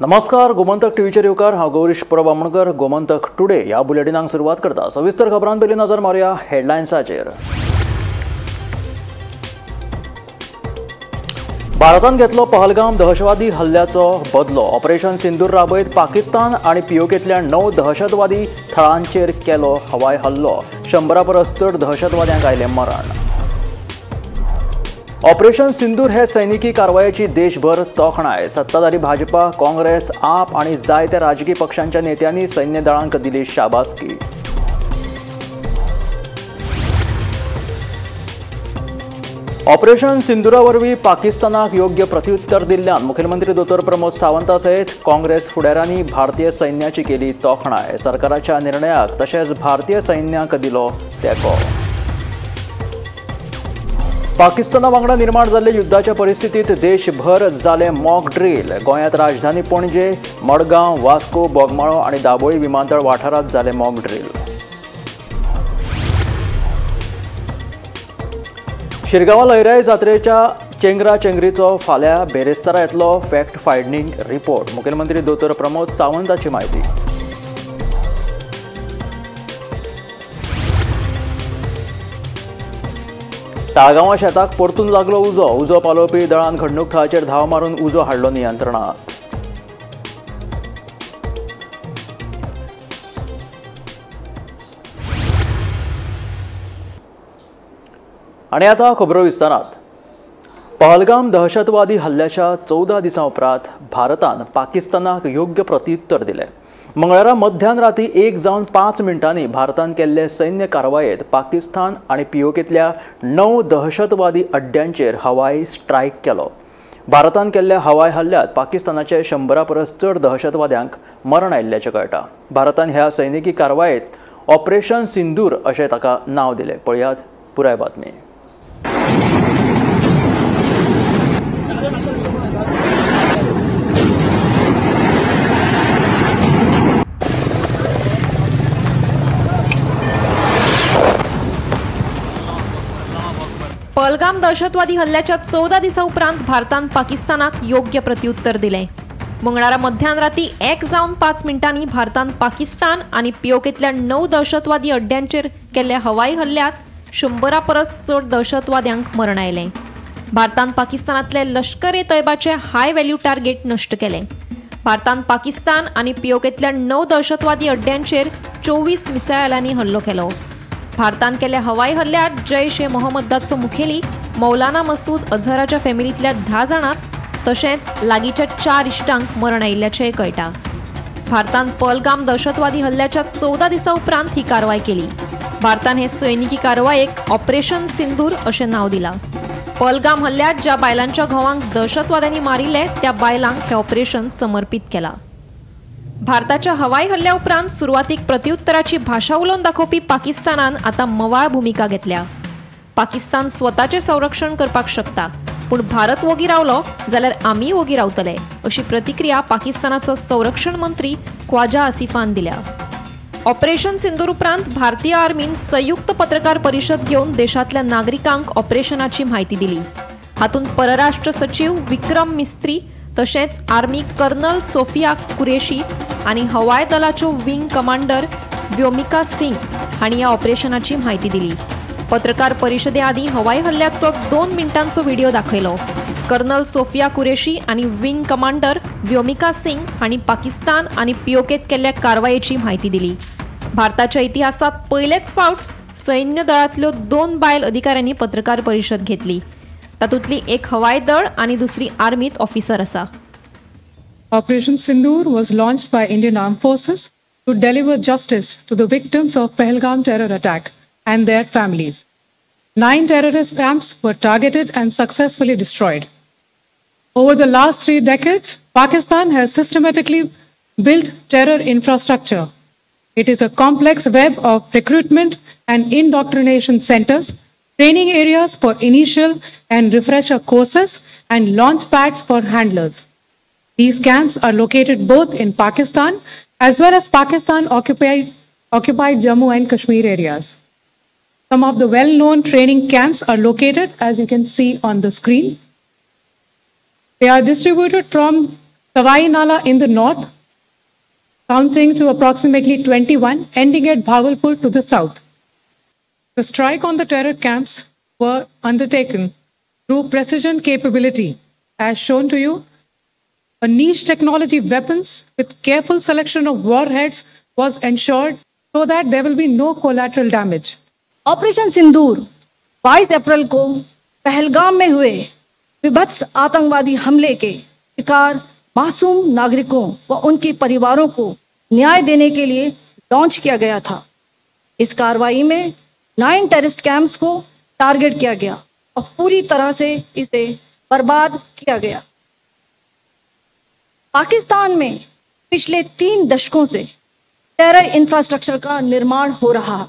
नमस्कार, गोमंतक टीव्हीचेर येवकार. हांव गौरीश परब आमोणकर. गोमंतक टुडे ह्या बुलेटिनाक सुरवात करता. सविस्तर खबरां पयलीं नजर मारुया हेडलायन्साचेर. भारतान घेतलो पहलगाम दहशतवादी हल्ल्याचो बदलो. ऑपरेशन सिंदूर राबयत पाकिस्तान आनी पीओकेंतल्या 9 दहशतवादी थळांचेर केलो हवाई हल्लो. 100 परस चड दहशतवाद्यांक आयलें मरण. ऑपरेशन सिंदूर हे सैनिकी कारवायेची देशभर तोखणाय. सत्ताधारी भाजपा, काँग्रेस, आप आनी जायत्या राजकीय पक्षांच्या नेत्यांनी सैन्य दळांक दिली शाबासकी. ऑपरेशन सिंदुरा वरवीं पाकिस्तानाक योग्य प्रत्युत्तर दिल्ल्यान मुखेलमंत्री दोतोर प्रमोद सावंता सयत काँग्रेस फुडाऱ्यांनी भारतीय सैन्याची केली तोखणाय. सरकाराच्या निर्णयाक तशेंच भारतीय सैन्याक दिलो तेंको. पाकिस्ताना वांगडा निर्माण जाल्ले युद्धाच्या परिस्थितीत देशभर जाले मॉक ड्रील. गोंयांत राजधानी पणजे, मडगांव, वास्को, बोगमाळो आनी दाबोळी विमानतळ वाठारांत जाले मॉक ड्रील. शिरगांवा लयराई जात्रेच्या चेंगरा चेंगरीचो फाल्यां बेरेस्तारा येतलो फॅक्ट फायंडींग रिपोर्ट. मुखेलमंत्री दोतोर प्रमोद सावंताची म्हायती. ताळगांवां शेताक परतून लागलो उजो. उजो पालोवपी दळान घडणूक थळाचेर धांव मारून उजो हाडलो नियंत्रणात. आनी आतां खबरो विस्तारात. पहलगाम दहशतवादी हल्ल्याच्या 14 दिसां उपरांत भारतान पाकिस्तानाक योग्य प्रत्युत्तर दिलें. मंगळारा मध्यान राती 1:05 भारतान केल्ले सैन्य कारवायेत पाकिस्तान आनी पीओकेंतल्या 9 दहशतवादी अड्ड्यांचेर हवाई स्ट्रायक केलो. भारतान केल्ल्या हवाई हल्ल्यांत पाकिस्तानाचे 100 परस चड दहशतवाद्यांक मरण आयिल्ल्याचें कळटा. भारतान ह्या सैनिकी कारवायेत ऑपरेशन सिंदूर अशें ताका नांव दिलें. पळयात पुराय बातमी. पहलगाम दहशतवादी हल्ल्याच्या 14 दिसां उपरांत भारतान पाकिस्तानाक योग्य प्रत्युत्तर दिलें. मंगळारा मध्यान राती 1:05 भारतान पाकिस्तान आनी पीओकेंतल्या 9 दहशतवादी अड्ड्यांचेर केल्ल्या हवाई हल्ल्यांत 100 परस चड दहशतवाद्यांक मरण आयलें. भारतान पाकिस्तानांतले लश्कर ए तैबाचे हाय व्हॅल्यू टार्गेट नश्ट केलें. भारतान पाकिस्तान आनी पीओकेंतल्या 9 दहशतवादी अड्ड्यांचेर 24 मिसायलांनी हल्लो केलो. भारतान केल्ल्या हवाई हल्ल्यात जैश ए मोहम्मदाचो मुखेली मौलाना मसूद अझहराच्या फॅमिलींतल्या 10 जाणांक तशेंच लागींच्या 4 इश्टांक मरण आयिल्ल्याचें कळटा. भारतान पहलगाम दहशतवादी हल्ल्याच्या 14 दिसां उपरांत ही कारवाय केली. भारतान हे सैनिकी कारवायेक ऑपरेशन सिंदूर अशें नांव दिलां. पहलगाम हल्ल्यात ज्या बायलांच्या घोवांक दहशतवाद्यांनी मारिल्ले त्या बायलांक हें ऑपरेशन समर्पीत केलां. भारताच्या हवाई हल्ल्या उपरांत सुरवातीक प्रत्युत्तराची भाशा उलोवन दाखोवपी पाकिस्तानान आतां मवाळ भुमिका घेतल्या. पाकिस्तान स्वताचें संरक्षण करपाक शकता, पूण भारत वोगी रावलो जाल्यार आमी वोगी रावतले अशी प्रतिक्रिया पाकिस्तानाचो संरक्षण मंत्री ख्वाजा आसिफान दिल्या. ऑपरेशन सिंदूर उपरांत भारतीय आर्मीन संयुक्त पत्रकार परिशद घेवन देशांतल्या नागरिकांक ऑपरेशनाची म्हायती दिली. हातूंत परराष्ट्र सचीव विक्रम मिस्त्री तशेंच आर्मी कर्नल सोफिया कुरेशी आनी हवाई दलाच्यो विंग कमांडर व्योमिका सिंग हांणी ह्या ऑपरेशनाची म्हायती दिली. पत्रकार परिशदे आदीं हवाई हल्ल्याचो 2 मिनटांचो व्हिडिओ दाखयलो. कर्नल सोफिया कुरेशी आनी विंग कमांडर व्योमिका सिंग हांणी पाकिस्तान आनी पीओकेंत केल्ल्या कारवायेची म्हायती दिली. भारताच्या इतिहासांत पयलेच फावट सैन्य दळांतल्यो 2 बायल अधिकाऱ्यांनी पत्रकार परिशद घेतली. तातूंतली एक हवाई दळ आनी दुसरी आर्मीत ऑफिसर आसा. Operation Sindoor was launched by Indian Armed Forces to deliver justice to the victims of Pahalgam terror attack and their families. 9 terrorist camps were targeted and successfully destroyed. Over the last 3 decades, Pakistan has systematically built terror infrastructure. It is a complex web of recruitment and indoctrination centers, training areas for initial and refresher courses, and launch pads for handlers. These camps are located both in Pakistan as well as Pakistan occupied Jammu and Kashmir areas. Some of the well-known training camps are located, as you can see on the screen. They are distributed from Sawai Nala in the north, counting to approximately 21, ending at Bahawalpur to the south. The strike on the terror camps were undertaken through precision capability, as shown to you. A niche technology weapons with careful selection of warheads was ensured so that there will be no collateral damage. Operation Sindoor 22 अप्रैल को पहलगाम में हुए विभत्स आतंकवादी हमले K शिकार मासूम नागरिकों व उनके परिवारों को न्याय देने के लिए लॉन्च किया गया था। इस कार्रवाई में 9 टेररिस्ट कैंप्स को टारगेट किया गया और पूरी तरह से इसे बर्बाद किया गया। पाकिस्तान में पिछले 3 दशकों से टेरर इंफ्रास्ट्रक्चर का निर्माण हो रहा है।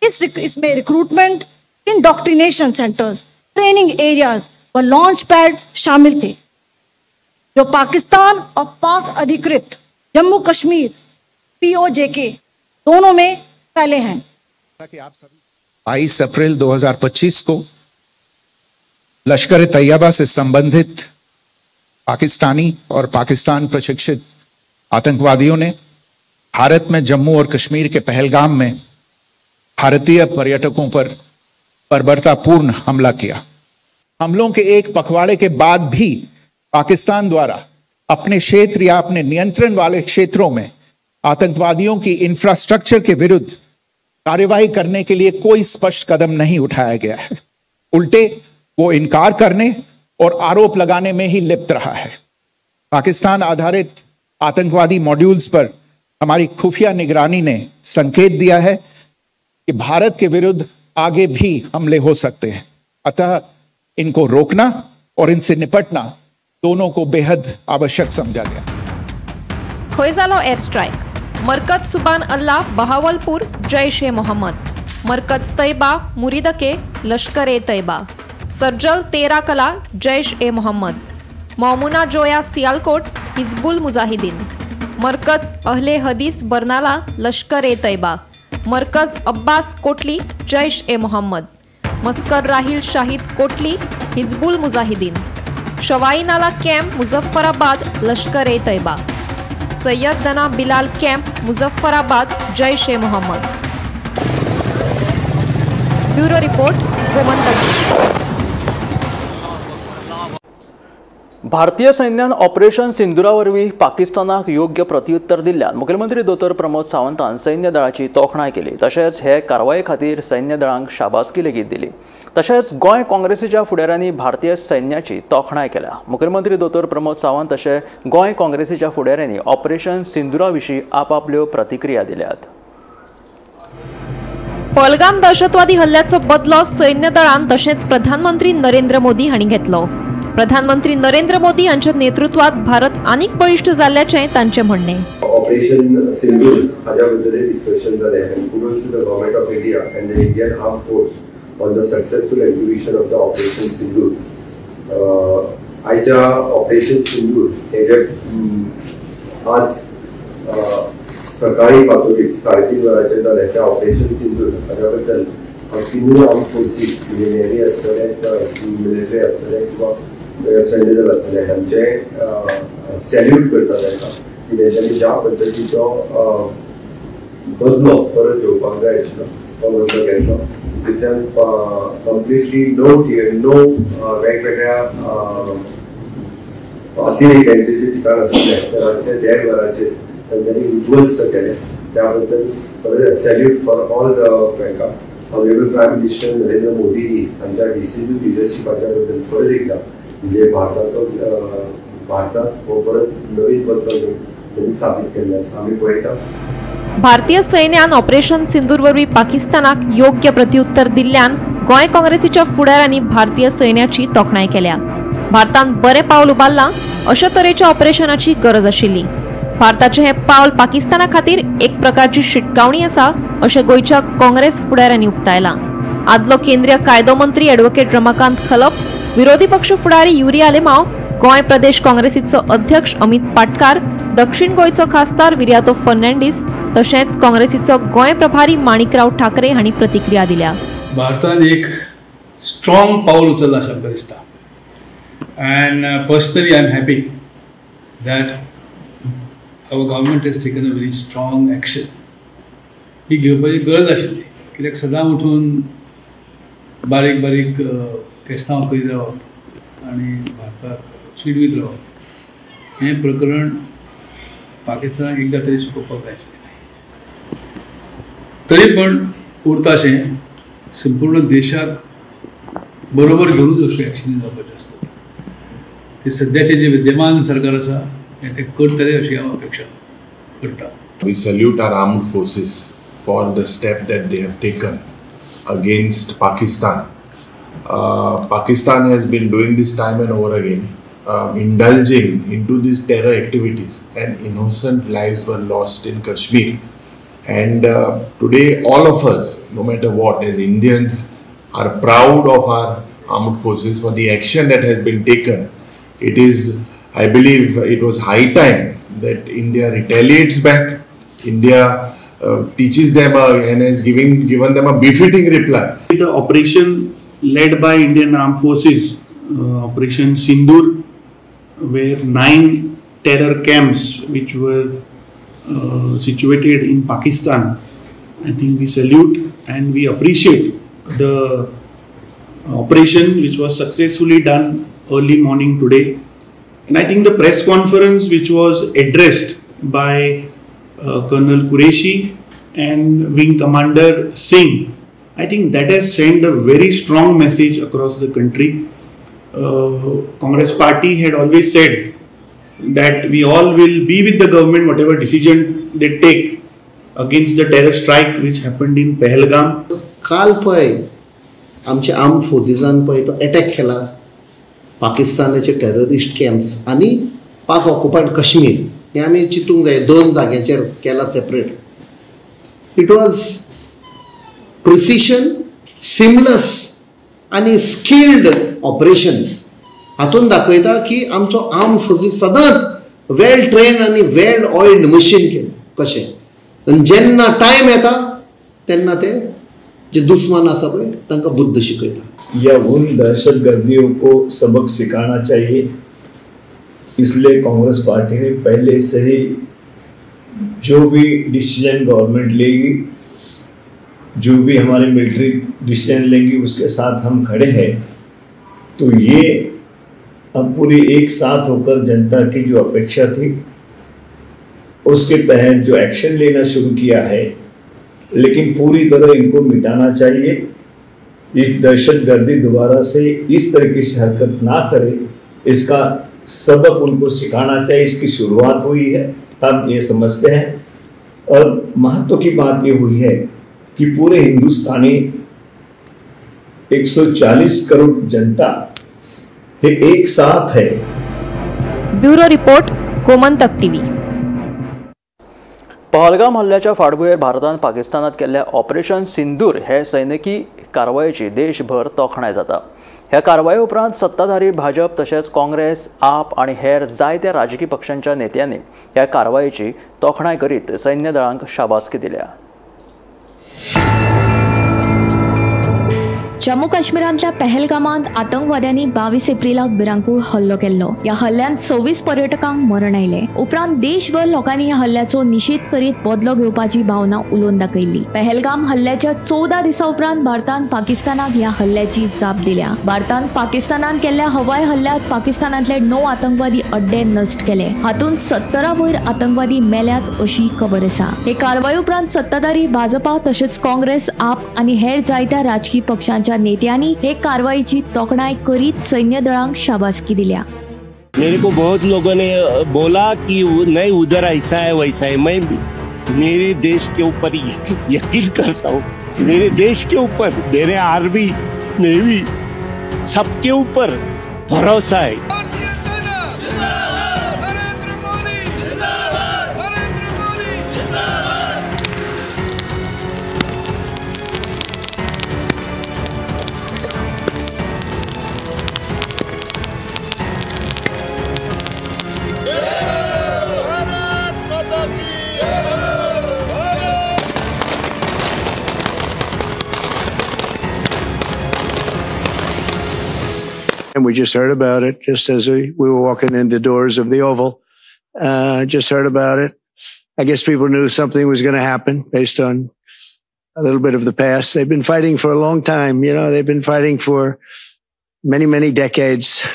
इसमें recruitment, indoctrination centres, training areas व लॉन्च पैड शामिल थे, जो पाकिस्तान और पाक अधिकृत जम्मू कश्मीर POJK दोनों में फैले हैं। 22 अप्रैल 2025 को लश्कर तैयबा से संबंधित पाकिस्तानी और पाकिस्तान प्रशिक्षित आतंकवादियों ने भारत में जम्मू और कश्मीर के पहलगाम में भारतीय पर्यटकों पर बर्बरतापूर्ण हमला किया। हमलों के एक पखवाड़े के बाद भी पाकिस्तान द्वारा अपने क्षेत्र या अपने नियंत्रण वाले क्षेत्रों में आतंकवादियों की इंफ्रास्ट्रक्चर के विरुद्ध कार्रवाई करने के लिए कोई स्पष्ट कदम नहीं उठाया गया है। उल्टे वो इनकार करने और आरोप लगाने में ही लिप्त रहा है। पाकिस्तान आधारित आतंकवादी मॉड्यूल्स पर हमारी खुफिया निगरानी ने संकेत दिया है कि भारत के विरुद्ध आगे भी हमले हो सकते हैं। अतः इनको रोकना और इनसे निपटना दोनों को बेहद आवश्यक समझा गया। खंय जालो एअर स्ट्रायक? मरकज सुबान अल्लाह बहावलपूर जैश ए मोहम्मद, मरकज तैबा मुरीदके लश्कर ए तैबा, सरजल तेरा कला जैश ए मोहम्मद, मौमुना जोया सियालकोट हिजबुल मुजाहिदीन, मरकज अहले हदीस बरनाला लश्कर ए तैबा, मरकज अब्बास कोटली जैश ए मोहम्मद, मस्कर राहिल शाहिद कोटली हिजबुल मुजाहिदीन, शवाई नाला कॅम्प मुजफ्फराबाद लश्कर ए तैबा, सय्यदना बिलाल कॅम्प मुजफ्फराबाद जैश ए मोहम्मद। Bureau report, Gomantak. भारतीय सैन्यान ऑपरेशन सिंदुरा वरवीं पाकिस्तानाक योग्य प्रत्युत्तर दिल्ल्यान मुखेलमंत्री दोतोर प्रमोद सावंतान सैन्य दळाची तोखणाय केली। तशेंच हे कारवाये खातीर सैन्य दळांक शाबासकी लेगीत दिली। तशेंच गोंय काँग्रेसीच्या फुडाऱ्यांनी भारतीय सैन्याची तोखणाय केल्या। मुखेलमंत्री दोतोर प्रमोद सावंत तशें गोंय काँग्रेसीच्या फुडाऱ्यांनी ऑपरेशन सिंदुरा विशीं आपापल्यो प्रतिक्रिया दिल्यात। पहलगाम दहशतवादी हल्ल्याचो बदलो सैन्य दळान तशेंच प्रधानमंत्री नरेंद्र मोदी हांणी घेतलो। प्रधानमंत्री नरेंद्र मोदी हांच्या नेतृत्वात भारत आनीक बळिश्ट जाल्ल्याचें तांचें म्हणणें। ऑपरेशन सिंदूर हाज्या बद्दल डिस्कशन जालें and kudos to the government of India and the Indian armed force on the successful execution of the operation Sindoor. आयच्या ऑपरेशन सिंदूर हे जे आज सकाळी पातोळी 3:30 वरांचेर जालें त्या ऑपरेशन सिंदूर हाज्या बद्दल तिनूय आर्म फोर्सीस म्हणजे नेव्ही आसतले, मिलिटरी आसतले किंवा सैन्य दल आसतले हांचे सॅल्यूट करता तांकां की तेंच्यांनी ज्या पद्दतीचो बदलो परत घेवपाक जाय आशिल्लो तो बदलो घेतलो। तितूंतल्यान कंप्लिटली नो वेगवेगळ्या अतिरेक्यांचे जे ठिकाण आसले तर रातच्या 1:30 वरांचेर तांच्यांनी उद्ध्वस्त केलें। त्या बद्दल परत सॅल्यूट फॉर ऑल the तांकां। Honourable prime minister Narendra Modi हांच्या डिसिजीव लिडरशिपाच्या बद्दल परत एकदा म्हणजे भारताचो भारतात हो परत नवीन बदलो घेवन त्यांनी साबीत केल्ले आसा। आमी पळयता भारतीय सैन्यान ऑपरेशन सिंदूर वरवीं पाकिस्तानाक योग्य प्रत्युत्तर दिल्ल्यान गोंय काँग्रेसीच्या फुडाऱ्यांनी भारतीय सैन्याची तोखणाय केल्या। भारतान बरें पावल उबारलां अशा तरेच्या ऑपरेशनाची गरज आशिल्ली। भारताचें हें पावल पाकिस्ताना खातीर एक प्रकारची शिटकावणी आसा अशें गोंयच्या काँग्रेस फुडाऱ्यांनी उक्तायलां। आदलो केंद्रीय कायदो मंत्री ॲडव्होकेट रमाकांत खलप, विरोधी पक्ष फुडारी युरी आलेमाव, गोंय प्रदेश काँग्रेसीचो अध्यक्ष अमित पाटकार, दक्षिण गोंयचो खासदार विरियातो फर्नांडीस तशेंच काँग्रेसीचो गोंय प्रभारी माणिकराव ठाकरे हांणी प्रतिक्रिया दिल्या। भारतान एक स्ट्रॉंग पावल उचलला अशें आमकां दिसता and personally I am happy that our government has taken a very strong action. ही घेवपाची गरज आशिल्ली, कित्याक सदां उठून बारीक बारीक केस्तांव करीत रावप आनी भारताक चिडवीत रावप हें प्रकरण पाकिस्तानाक एकदां तरी सुकोवपाक जाय आशिल्लें. तरी पण उरताशें संपूर्ण देशाक बरोबर घेवनूच अश्यो एक्शनी जावपाच्यो आसतात. ते सद्याचें जें विद्यमान सरकार आसा हें तें करतलें अशी हांव अपेक्षा करता. We salute our armed forces for the step that they have taken against Pakistan. Pakistan has been doing this time and over again, indulging into these terror activities, and innocent lives were lost in Kashmir. And today all of us, no matter what, as Indians, are proud of our armed forces for the action that has been taken. It is, I believe, it was high time that India retaliates back. India teaches them and has given them a befitting reply. The operation led by Indian Armed Forces, Operation Sindoor, where 9 terror camps which were situated in Pakistan, I think we salute and we appreciate the operation which was successfully done early morning today. And I think the press conference which was addressed by Colonel Qureshi and Wing Commander Singh, I think that has sent a very strong message across the country. Congress party had always said that we all will be with the government whatever decision they take against the terror strike which happened in Pahalgam. काल पळय आमचे arm फोर्सीसान पळय तो attack केला पाकिस्तानाचे terrorist camps आनी पाक ऑक्युपायड काश्मीर, हें आमी चिंतूंक जाय. दोन जाग्यांचेर केला separate. It was precision, seamless आनी स्किल्ड ऑपरेशन. हातून दाखयता की आमचो आर्म फोर्सीस सदांच वेल ट्रेन आनी वेल ऑइल्ड मशीन कशें, आनी जेन्ना टायम येता तेन्ना ते जे दुश्मन आसा पळय तांकां बुद्ध शिकयता. या उन दहशतगर्दियों को सबक सिखाना चाहिए, इसलिए कांग्रेस पार्टी ने पहले से ही जो भी डिसीजन गवर्नमेंट लेगी, जो भी हमारे मिलिट्री डिसीजन लेंगी, उसके साथ हम खड़े हैं. तो ये अब पूरी एक साथ होकर जनता की जो अपेक्षा थी उसके तहत जो एक्शन लेना शुरू किया है, लेकिन पूरी तरह इनको मिटाना चाहिए. इस दहशतगर्दी दोबारा से इस तरीके से हरकत ना करे, इसका सबक उनको सिखाना चाहिए. इसकी शुरुआत हुई है, हम ये समझते हैं. और महत्व की बात ये हुई है कि पूरे हिंदुस्तानी 140 करोड़ जनता हे एक साथ है. Bureau report, Gomantak TV. Pahalgam हल्ल्याच्या फाटभुंयेर भारतान पाकिस्तानात केल्ल्या ऑपरेशन सिंदूर हे सैनिकी कारवायेची देशभर तोखणाय जाता. ह्या कारवाये उपरांत सत्ताधारी भाजप तशेंच काँग्रेस, आप आनी हेर जायत्या राजकी पक्षांच्या नेत्यांनी ह्या कारवायेची तोखणाय करीत सैन्य दळांक शाबासकी दिल्या. जम्मू काश्मीरांतल्या पहलगामांत आतंकवाद्यांनी 22 एप्रिलाक भिरांकूळ हल्लो केल्लो. ह्या हल्ल्यांत 26 पर्यटकांक मरण आयलें. उपरांत देशभर लोकांनी ह्या हल्ल्याचो निशेध करीत बदलो घेवपाची भावना उलोवन दाखयल्ली. पहलगाम हल्ल्याच्या 14 दिसां उपरांत भारतान पाकिस्तानाक ह्या हल्ल्याची जाप दिल्या. भारतान पाकिस्तानान केल्ल्या हवाई हल्ल्यांत पाकिस्तानांतले 9 आतंकवादी अड्डे नश्ट केले. हातूंत 70 वयर आतंकवादी मेल्यात अशी खबर आसा. हे कारवाये उपरांत सत्ताधारी भाजपा तशेंच काँग्रेस, आप आनी हेर जायत्या राजकी पक्षांच्या नेत्यांनी हे कारवाईची तोखणाय करीत सैन्य दळांक शाबासकी दिल्या. मेरे को बहुत लोगों ने बोला कि नहीं उधर ऐसा है वैसा है. मैं मेरे देश के ऊपर यकीन करता हूँ, मेरे देश के ऊपर, मेरे आर्मी, नेवी, सबके ऊपर भरोसा है. And we just heard about it just as we were walking in the doors of the Oval, Just heard about it. I guess people knew something was going to happen based on a little bit of the past. They've been fighting for a long time. You know, they've been fighting for many, many decades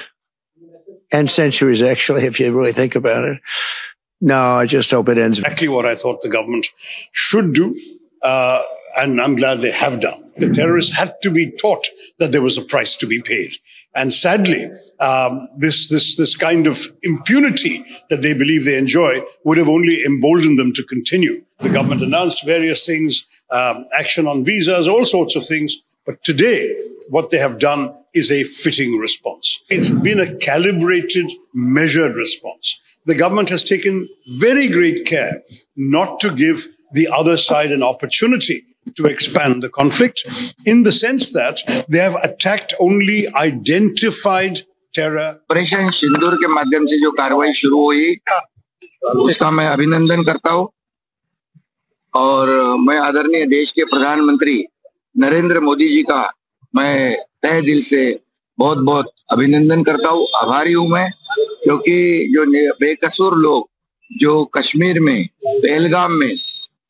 and centuries, actually, if you really think about it. No, I just hope it ends. Exactly what I thought the government should do, and I'm glad they have done. The terrorists had to be taught that there was a price to be paid. And sadly, this kind of impunity that they believe they enjoy would have only emboldened them to continue. The government announced various things, action on visas, all sorts of things. But today, what they have done is a fitting response. It's been a calibrated, measured response. The government has taken very great care not to give the other side an opportunity to expand the conflict, in the sense that they have attacked only identified terror. Operation Sindoor K माध्यम से जो कार्रवाई शुरू हुई, उसका मैं अभिनंदन करता हूँ और मैं आदरणीय देश के प्रधानमंत्री नरेंद्र मोदी जी का मैं तहे दिल से बहुत बहुत अभिनंदन करता हूँ, आभारी हूँ मैं, क्योंकि जो बेकसूर लोग जो कश्मीर में पहलगाम में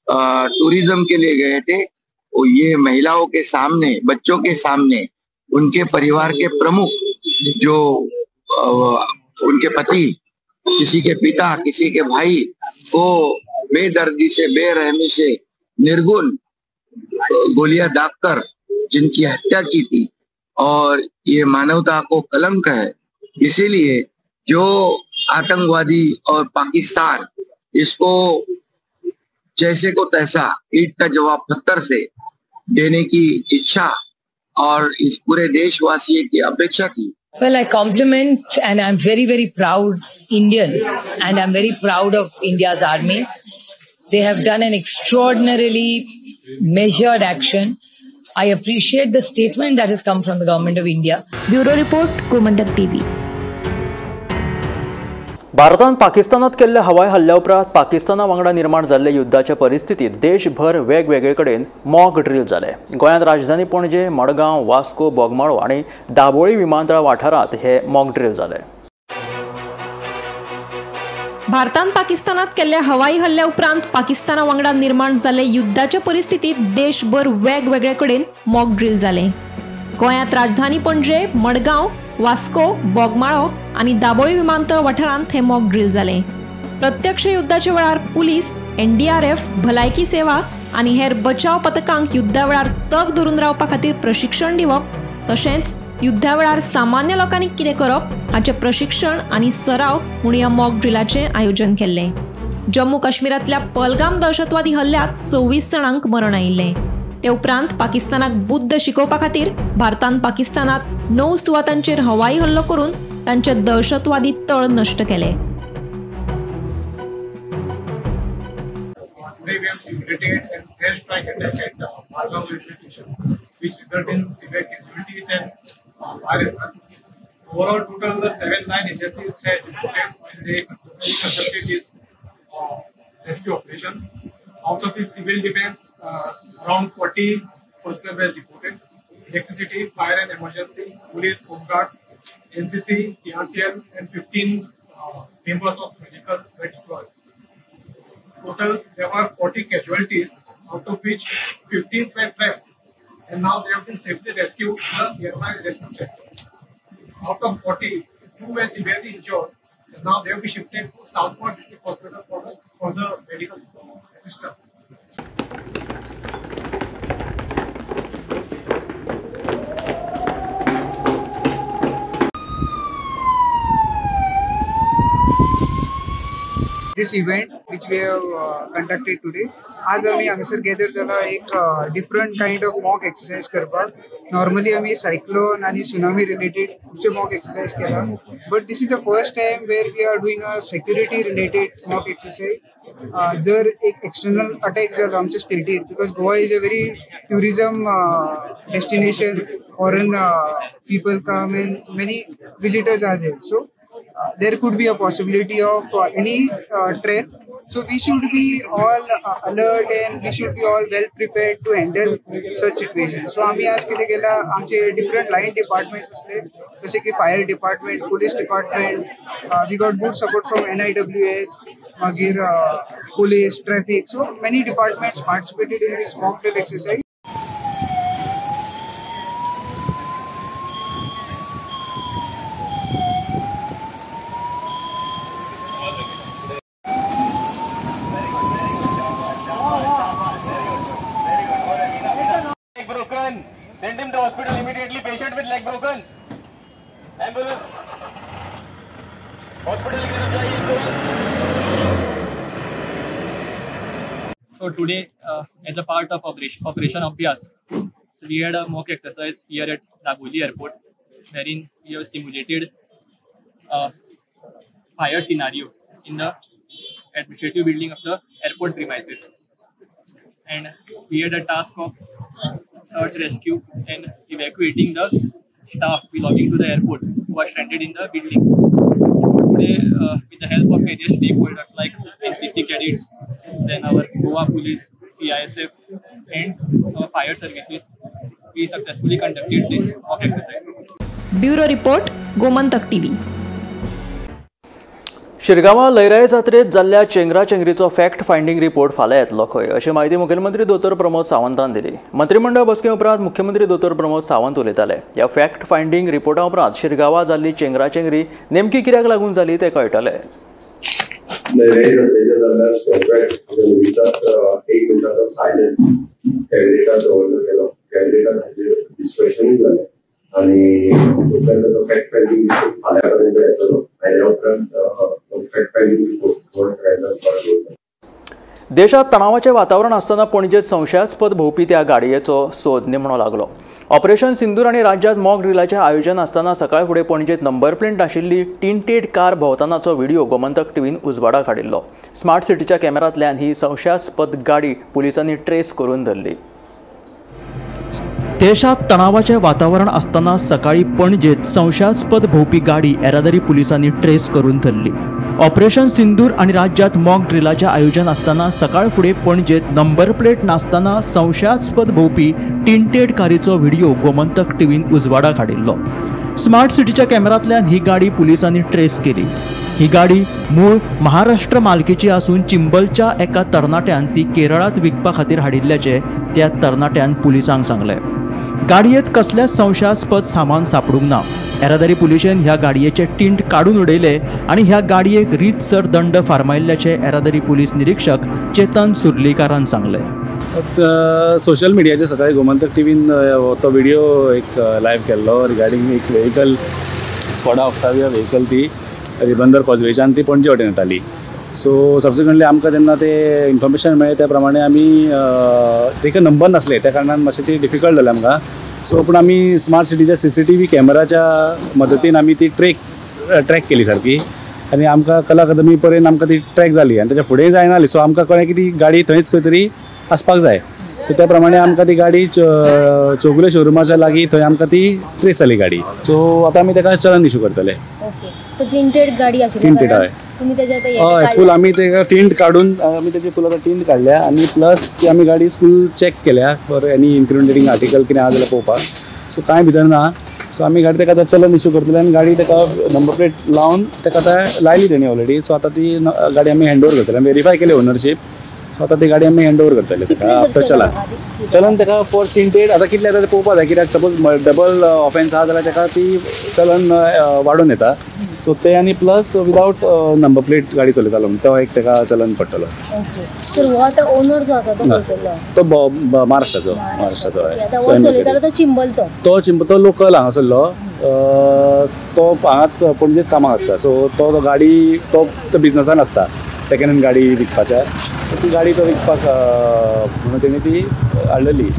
टूरिज्म के लिए गए थे, वो ये महिलाओं के सामने, बच्चों के सामने, उनके परिवार के प्रमुख जो उनके पति, किसी के पिता, किसी के भाई को बेदर्दी से, बेरहमी से निर्गुण गोलियां दाग कर जिनकी हत्या की थी, और ये मानवता को कलंक है। इसीलिए जो आतंकवादी और पाकिस्तान, इसको जैसे को तैसा ईंट का जवाब पत्थर से देने की इच्छा और इस पूरे देशवासी की अपेक्षा थी। Well, I compliment and I'm very, very proud Indian, and I'm very proud of India's army. They have done an extraordinarily measured action. I appreciate the statement that has come from the government of India. Bureau Report, Gomantak TV. भारतान पाकिस्तानात केल्ल्या हवाई हल्ल्या उपरांत पाकिस्ताना वांगडा निर्माण जाल्ले युद्धाच्या परिस्थितीत देशभर वेगवेगळे कडेन मॉक ड्रील जाले. गोंयांत राजधानी पणजे, मडगांव, वास्को, बोगमाळो आनी दाबोळी विमानतळ वाठारांत हे मॉक ड्रील जाले. भारतान पाकिस्तानात केल्ल्या हवाई हल्ल्या उपरांत पाकिस्ताना वांगडा निर्माण जाल्ले युद्धाच्या परिस्थितीत देशभर वेगवेगळे कडेन मॉक ड्रील जाले. गोंयांत राजधानी पणजे, मडगांव, वास्को, बोगमाळो आनी दाबोळी विमानतळ वाठारांत हे मॉक ड्रील जाले. प्रत्यक्ष युद्धाच्या वेळार पुलीस, एनडीआरएफ, भलायकी सेवा आनी हेर बचाव पथकांक युद्धा वेळार तग धरून रावपा खातीर प्रशिक्षण दिवप, तशेंच युद्धा वेळार सामान्य लोकांनी कितें करप हाचें प्रशिक्षण आनी सराव म्हूण ह्या मॉक ड्रिलाचें आयोजन केल्लें. जम्मू काश्मीरांतल्या पहलगाम दहशतवादी हल्ल्यांत 26 जाणांक मरण आयिल्लें. ते उपरांत पाकिस्तानाक बुद्द शिकोवपा खातीर भारतान पाकिस्तानात 9 सुवातांचेर हवाई हल्लो करून तांचे दहशतवादी तळ नश्ट केले. Overall, total 7-9 agencies had reported when they conducted this rescue operation. Out of the civil defense, around 40 personnel were reported. Electricity, fire and emergency, police, home guards, NCC, TRCL, and 15 members of medicals were deployed. Total, there were 40 casualties, out of which 15 were trapped, and now they have been safely rescued in the nearby rescue center. Out of 40, 2 were severely injured, and now they have been shifted to South Goa District Hospital for the medical assistance. This event which we have conducted today, आज आमी हांगासर gather जाला एक different kind of mock exercise करपाक. Normally आमी cyclone आनी tsunami related खुबशे mock exercise केला, but this is the first time where we are doing a security related mock exercise. जर एक एक्सटर्नल अटॅक जालो आमच्या स्टेटीर, because Goa is a very tourism destination, foreign people come and many visitors are there, so there could be a possibility of any threat. So we should be all alert and we should be all well prepared to handle such situation. So आमी आज कितें केलां, आमचे different line departments आसले, जशे की fire department, police department, we got good support from NIWS, मागीर police, traffic. So many departments participated in this mock drill exercise. Broken. Send him to hospital immediately. Patient with leg broken. Ambulance. Hospital की तरफ जाइए. So today, as a part of Operation Abhyas, we had a mock exercise here at Dabolim Airport, wherein we have simulated a fire scenario in the administrative building of the airport premises, and we had a task of search, rescue and evacuating the staff belonging to the airport who are stranded in the building. So today, with the help of various stakeholders like NCC cadets, then our Goa Police, CISF and our fire services, we successfully conducted this mock exercise. Bureau Report, Gomantak TV. शिरगांवां लयराई जात्रेत जाल्ल्या चेंगराचेंगरीचो fact finding report फाल्यां येतलो खंय, अशी म्हायती मुखेलमंत्री दोतोर प्रमोद सावंतान दिली. मंत्रीमंडळ बसके उपरांत मुख्यमंत्री दोतोर प्रमोद सावंत उलयताले. ह्या फॅक्ट फायंडींग रिपोर्टा उपरांत शिरगांवां जाल्ली चेंगराचेंगरी नेमकी कित्याक लागून जाली तें कळटलें. लयराई जात्रेच्या जाल्ल्या एक मिनटाचो सायलन्स कॅबिनेटात दवरलो गेलो. कॅबिनेटात हाजेर डिस्कशनूय जालें आनी उपरांत ताचो फॅक्ट फायंडींग रिपोर्ट फाल्यां पर्यंत येतलो. आयल्या उपरांत फॅक्ट फायंडींग रिपोर्ट. देशात तणावाचें वातावरण आसतना पणजेत संशयास्पद भोंवपी त्या गाडयेचो सोद निमणो लागलो. ऑपरेशन सिंदूर आनी राज्यांत मॉक ड्रिलाचें आयोजन आसतना सकाळ फुडें पणजेत नंबर प्लेट नाशिल्ली टिंटेड कार भोंवतानाचो व्हिडिओ गोमंतक टीव्हीन उजवाडाक हाडिल्लो. स्मार्ट सिटीच्या कॅमेरांतल्यान ही संशयास्पद गाडी पुलिसांनी ट्रेस करून धरली. देशात तणावाचें वातावरण आसतना सकाळी पणजेत संशयास्पद भोंवपी गाडी येरादारी पुलिसांनी ट्रेस करून धरली. ऑपरेशन सिंदूर आनी राज्यांत मॉक ड्रिलाचें आयोजन आसतना सकाळ फुडें पणजेत नंबर प्लेट नासतना संशयास्पद भोंवपी टिंटेड कारीचो व्हिडिओ गोमंतक टीव्हीन उजवाडाक हाडिल्लो. स्मार्ट सिटीच्या कॅमेरांतल्यान ही गाडी पुलिसांनी ट्रेस केली. ही गाडी मूळ महाराष्ट्र मालकीची आसून चिंबलच्या एका तरणाट्यान ती केरळांत विकपा खातीर हाडिल्ल्याचें त्या तरणाट्यान पुलिसांक सांगलें. गाडयेत कसल्याच संशयास्पद सामान सापडूंक ना. येरादारी पुलिशेन ह्या गाडयेचे टिंट काडून उडयले आनी ह्या गाडयेक रीतसर दंड फर्मायिल्ल्याचें येरादारी पुलीस निरीक्षक चेतन सुर्लीकारान सांगलें. सोशल मिडियाचेर सकाळी गोमंतक टीव्हीन तो व्हिडिओ एक लायव्ह केल्लो रिगार्डींग एक व्हेकल, स्कॉडा ऑक्टाविया व्हेकल ती रिबंदर कॉजवेच्यान ती पणजे वटेन येताली. सो सबसिक्वंटली आमकां जेन्ना ते इन्फॉर्मेशन मेळ्ळें त्या प्रमाणे आमी ताका नंबर नासले त्या कारणान मातशें ती डिफिकल्ट जालें आमकां. सो पूण आमी स्मार्ट सिटीच्या CCTV कॅमेराच्या मदतीन आमी ती ट्रॅक केली सारकी आनी आमकां कला अकादमी पर्यंत आमकां ती ट्रॅक जाली आनी ताच्या फुडें जायना जाली. सो आमकां कळ्ळें की ती गाडी थंयच खंय तरी आसपाक जाय. सो त्या प्रमाणे आमकां ती गाडी चौगुले शोरुमाच्या लागीं थंय आमकां ती ट्रेस जाली गाडी. सो आतां आमी ताका चलन इशू करतले. टिंटेड गाडी आशिल्ली, टिंटेड हय. तुमी तेजे हय, फूल आमी तेका टिंट काडून आमी तेजी फूल आतां टिंट काडल्या आनी प्लस ती आमी गाडी फूल चॅक केल्या फॉर एनी इन्क्रिमिनेटींग आर्टिकल कितें आहा जाल्यार पळोवपाक. सो कांय भितर ना. सो आमी गाडी तेका आतां चलन इशू करतले आनी गाडी तेका नंबर प्लेट लावन तेका आतां लायली तेणी ऑलरेडी. सो आतां ती गाडी आमी हँड ओवर करतले. आमी वेरीफाय केली ओनरशीप. सो आतां ती गाडी आमी हँड ओवर करतले तेका आफ्टर चलन. चलन तेका फॉर टिंटेड आतां कितलें आतां तें पळोवपाक जाय कित्याक सपोज डबल ऑफेन्स आहा जाल्यार तेका ती चलन वाडोवन येता. सो ते आनी प्लस विदावट नंबर प्लेट गाडी चलयतालो म्हणून तो एक तेका चलन पडटलो. ओके सर, हो आतां ओनर जो आसा तो खंयसरलो? तो महाराष्ट्राचो. महाराष्ट्राचो हय. चलयतालो तो चिंबलचो. तो चिंबल, तो लोकल हांगासरलो. तो हांगाच पणजेच कामाक आसता. सो तो गाडी तो बिजनसान आसता, सेकंड हँड गाडी विकपाच्या. ती गाडी तो विकपाक म्हणून तेणी ती हाडलेली.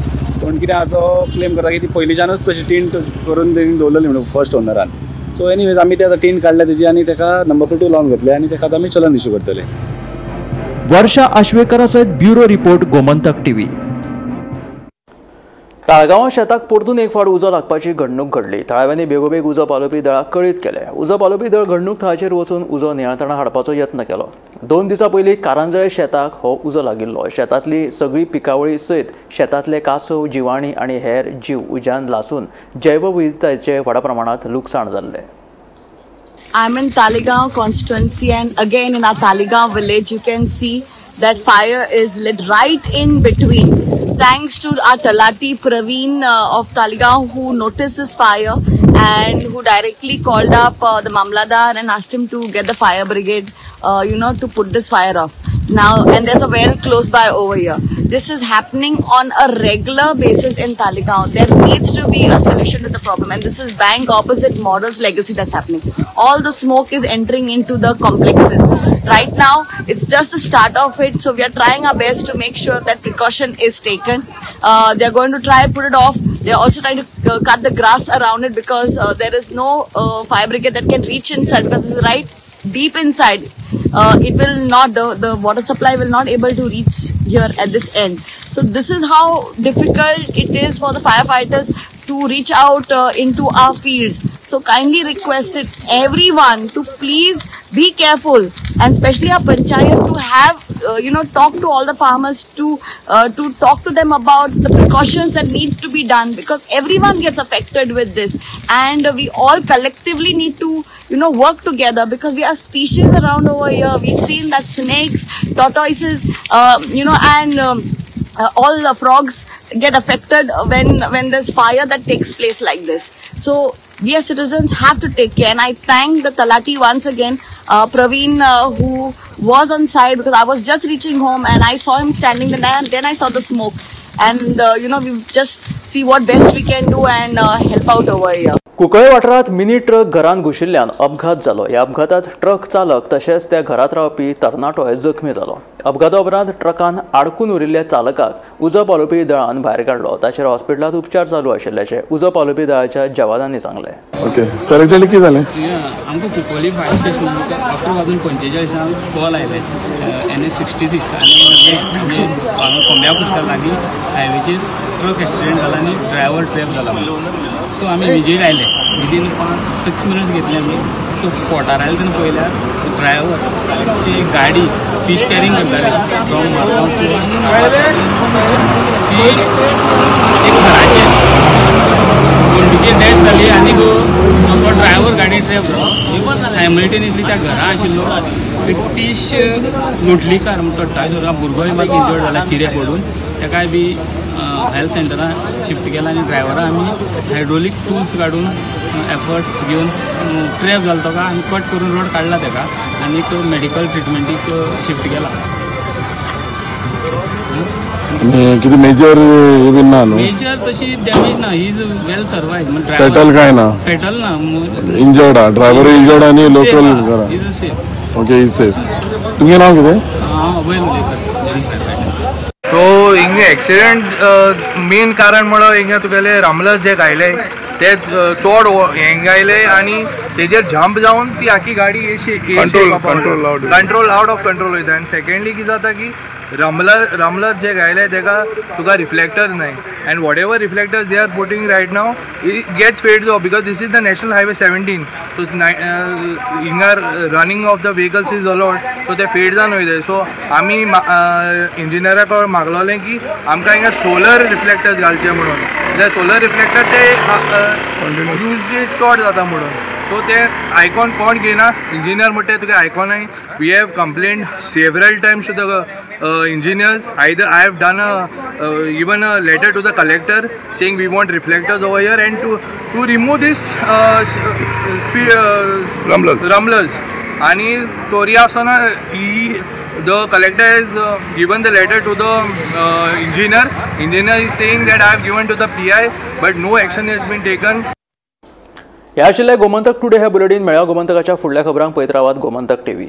पूण कितें आहा, तो क्लेम करता की ती पयलींच्यानूच तशी टिंट करून तेणी दवरलेली म्हणून फर्स्ट ओनरान. सो एनीवेज आमी ते आतां टिंट काडल्या तेजी आनी तेका नंबर प्लेटूय लावन घेतले आनी तेका आतां आमी चलन इशू करतले. वर्षा आश्वेकरा सयत ब्युरो रिपोर्ट, गोमंतक टीव्ही. ताळगांवां शेताक परतून एक फावट उजो लागपाची घडणूक घडली. थळाव्यांनी बेगोबेग उजो पालोवपी दळाक कळीत केलें. उजो पालोवपी दळ घडणूक थळाचेर वचून उजो नियंत्रणात हाडपाचो यत्न केलो. 2 दिसां पयलीं कारंजळे शेताक हो उजो लागिल्लो. शेतांतली सगळी पिकावळी सयत शेतांतले कासव, जिवाणी आनी हेर जीव उज्यान लासून जैवविविधतायेचें व्हडा प्रमाणांत लुकसाण जाल्लें. I'm in Taleigao constituency, and again in our Taleigao village you can see that fire is lit right in between. Thanks to our Talati Praveen of Taleigao, who noticed this fire and who directly called up the Mamladar and asked him to get the fire brigade, to put this fire off. Now, and there's a well close by over here. This is happening on a regular basis in Taleigao. There needs to be a solution to the problem, and this is bank opposite Models Legacy that's happening. All the smoke is entering into the complexes. Right now, it's just the start of it, so we are trying our best to make sure that precaution is taken. They are going to try put it off. They are also trying to cut the grass around it because there is no fire brigade that can reach inside, because this is right deep inside. It will not, the water supply will not able to reach here at this end. So this is how difficult it is for the firefighters to reach out into our fields. So kindly requested everyone to please be careful, and especially our panchayat to have talk to all the farmers, to talk to them about the precautions that need to be done, because everyone gets affected with this, and we all collectively need to work together, because we have species around over here. We've seen that snakes, tortoises, and all the frogs get affected when there's fire that takes place like this. So we as citizens have to take care, and I thank the Talati once again, Praveen, who was on site, because I was just reaching home and I saw him standing there, and then I saw the smoke, and we just see what best we can do and help out over here. Cuncolim वाठारांत mini truck घरांत घुशिल्ल्यान अपघात जालो. ह्या अपघातात truck चालक तशेंच त्या घरांत रावपी तरणाटोय जखमी जालो. अपघाता उपरांत ट्रकान आडकून उरिल्ल्या चालकाक उजो पालोवपी दळान भायर काडलो. ताचेर हॉस्पिटलांत उपचार चालू आशिल्ल्याचें उजो पालोवपी दळाच्या जवानांनी सांगलें. ओके सर, एक्चुअली कितें जालें? आमकां कुंकळ्ळी फायर स्टेशन 11:45 कॉल आयले NH 66 आनी कोंब्या पुरसा लागीं हायवेचेर ट्रक एक्सिडेंट जाला आनी ड्रायव्हर ट्रॅप जाला. सो आमी इमिजिएट आयले, विदीन 5-6 मिनट्स घेतले आमी. सो स्पॉटार आयले तेन्ना पळयल्यार ड्रायव्हरची गाडी फीश कॅरिंग करताली फ्रॉम मारगांव टू ती एक घराचेर वण्टीचेर डॅश जाली आनी तो ड्रायव्हर गाडी ट्रॅप जालो. सायमल्टेनियसली त्या घरा आशिल्लो प्रितीश लोटलीकार म्हणटा तो भुरगोय मागीर इंजर्ड जाला चिरे पडून, ताकाय बी हेल्थ सेंटरान शिफ्ट केला आनी ड्रायव्हरा आमी हायड्रोलीक टूल्स काडून एफर्ट्स घेवन ट्रॅप जालो ताका आनी कट करून रोड काडला ताका आनी मेडिकल ट्रिटमेंटीक शिफ्ट केला. कितें मेजर बीन ना न्हू? मेजर तशी डॅमेज ना, he is well survive. Fatal काय ना? फेटल ना, इंजर्ड हा ड्रायव्हर इंजर्ड आनी लोकल घरा. Is safe. Okay, is safe. तुमगें नांव कितें? हांव अभय उलयता. सो हिंगे एक्सिडेंट मेन कारण म्हणल्यार हिंगा तुगेले रामलस जे घायले ते चड हेंग आयले आनी तेजेर जंप जावन ती आखी गाडी अशी कंट्रोल आउट ऑफ कंट्रोल वयता. आनी सेकेंडली कितें जाता की रमलर जे घायले तेका तुका रिफ्लेक्टर नाय, and whatever reflectors they are putting right now it gets fades off because this is the national highway 17. So हिंगा running of the vehicles is allowed, so ते फेड जावन वयता. सो आमी इंजिनियराक मागलोलें की आमकां हिंगा सोलर रिफ्लेक्टर्स घालचे म्हणून, जाल्यार सोलर रिफ्लेक्टर ते यूज चड जाता म्हणून. सो ते आयकॉन कोण घेयना, इंजिनियर म्हणटा तुका आयकॉनय. We have complained several times to the engineers. Either I have done even a letter to the collector saying we want reflectors over here and to remove this rumblers. आणि तोरी आसतना the collector has given the letter to the engineer. Engineer is saying that I have given to the PI, but no action has been taken. ह्या आशिल्लें Gomantak today हे bulletin. मेळ्ळ्या गोमंतकाच्या फुडल्या खबरांक पळयत रावात गोमंतक टीव्ही.